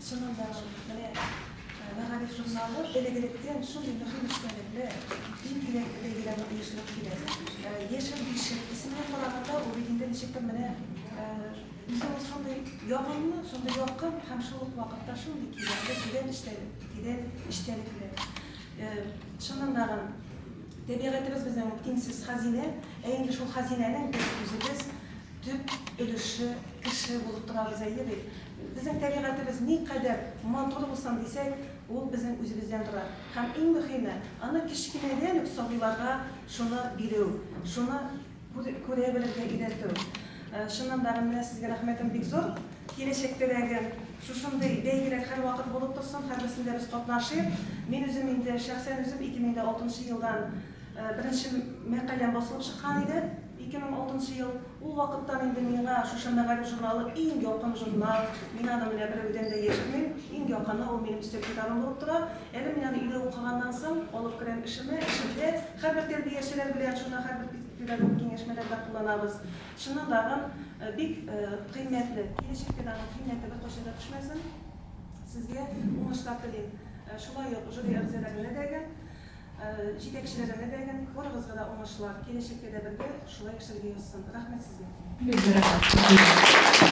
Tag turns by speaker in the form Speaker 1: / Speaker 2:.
Speaker 1: Чыннан да, менә Мәгариф журналы элек-электән шундый мөһим эчтәлекле, бик кирәкле бәйгеләрне оештырып килә. Яшел бишек исеменә караганда, ул бит инде ничектер менә үзе ул шундый ягымлы, шундый якын һәм шул ук вакытта шундый кирәкле, тирән эчтәлек, тирән эчтәлекле. Чыннан да, табигатебез безнең ул тиңсез хәзинә, ә инде шул хәзинәнең без үзебез төп өлеше, кеше булып торабыз, әйе бит? Безнең табигатебез никадәр матур булсын дисәк, ул безнең үзебездән тора. Һәм иң мөһиме, аны кечкенәдән үк сабыйларга шуны бирү, шуны күрә белергә өйрәтү. Чыннан да, менә сезгә рәхмәтем бик зур. Киләчәктә дә шушындый бәйгеләр һәрвакыт булып торсын, һәрберсендә без катнашыйк. Мин үзем инде, шәхсән үзем 2006 нчы елдан беренче мәкаләм басылып чыккан иде. 2006 нчы ел. Ул вакыттан инде миңа шушы Мәгариф журналы иң якын журнал. Мин аны менә берәүдән дә яшермим. Иң якыны ул минем өстәл китабым булып тора. Әле мин аны өйдә укыганнан соң алып керәм эшемә, эшемдә һәрбер тәрбиячеләр белән шуны һәрбер педагогик киңәшмәләрдә кулланабыз. Чыннан дагын бик кыйммәтле. Киләчәктә дә аның кыйммәте беркайчан да төшмәсен. Сезгә уңышлар телим. Шулай ук жюри әгъзаләренә дәге. Җитәкчеләренә дә, барыгызга да уңышлар, киләчәктә дә бергә шулай эшләргә язсын. Рәхмәт сезгә.
Speaker 2: Бик зур рәхмәт.